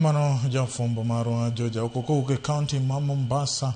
Mano jafwambo marwa George Aoko kowuok e kaunti ma Mombasa.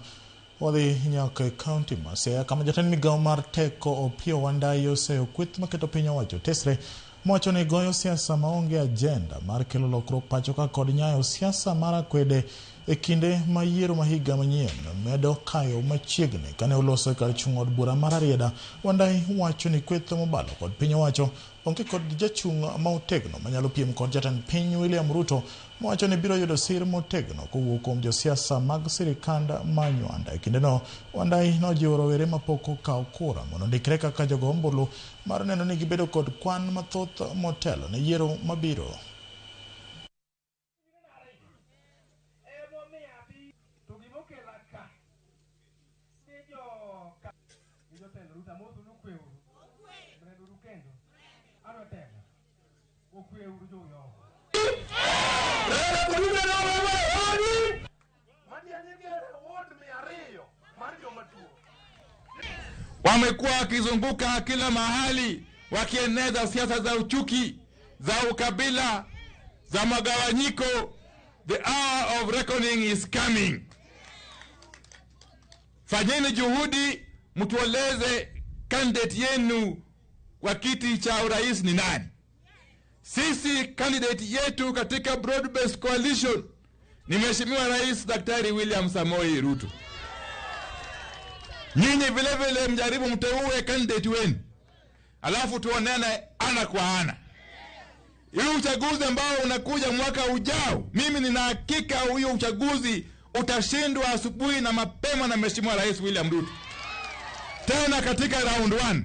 Wadhi nyaka e kaunti ma Siaya kama jatend migawo mar teko Opiyo Wandayi oseyo kweth maketo piny owacho tesre mowacho ni goyo siasa maonge ajenda mar kelo lokruok pacho ka kod nyayo siasa mar akwede e kinde ma yiero ma higa manyien medo kayo machiegni. Kane oloso e kar chung' od bura mar Rarieda, Wandayi wacho ni kweth mobalo kod piny owacho onge kod jachung' ma otegno manyalo piem kod jatend piny William Ruto mowacho ni biro yudo sir motegno kowuok kuom josiasa mag sirikand ma Nywanda. E kindeno, Wandayi nojiwo rowere mapok okawo kura mondo ondikre kaka jogo ombulu mar neno ni gibedo kod kwan mathoth motelo ne yiero mabiro. Wamekuwa wakizunguka kila mahali wakieneza siasa za uchuki, za ukabila, za magawanyiko. The hour of reckoning is coming. Fanyeni juhudi mtueleze candidate yenu kwa kiti cha urais ni nani. Sisi candidate yetu katika broad based coalition ni Mheshimiwa Rais Daktari William Samoei Ruto. Nyinyi vile vile mjaribu mteue candidate wenu, alafu tuonane ana kwa ana. Hii uchaguzi ambao unakuja mwaka ujao, mimi nina hakika huyo uchaguzi utashindwa asubuhi na mapema na Mheshimiwa Rais William Ruto, tena katika round one.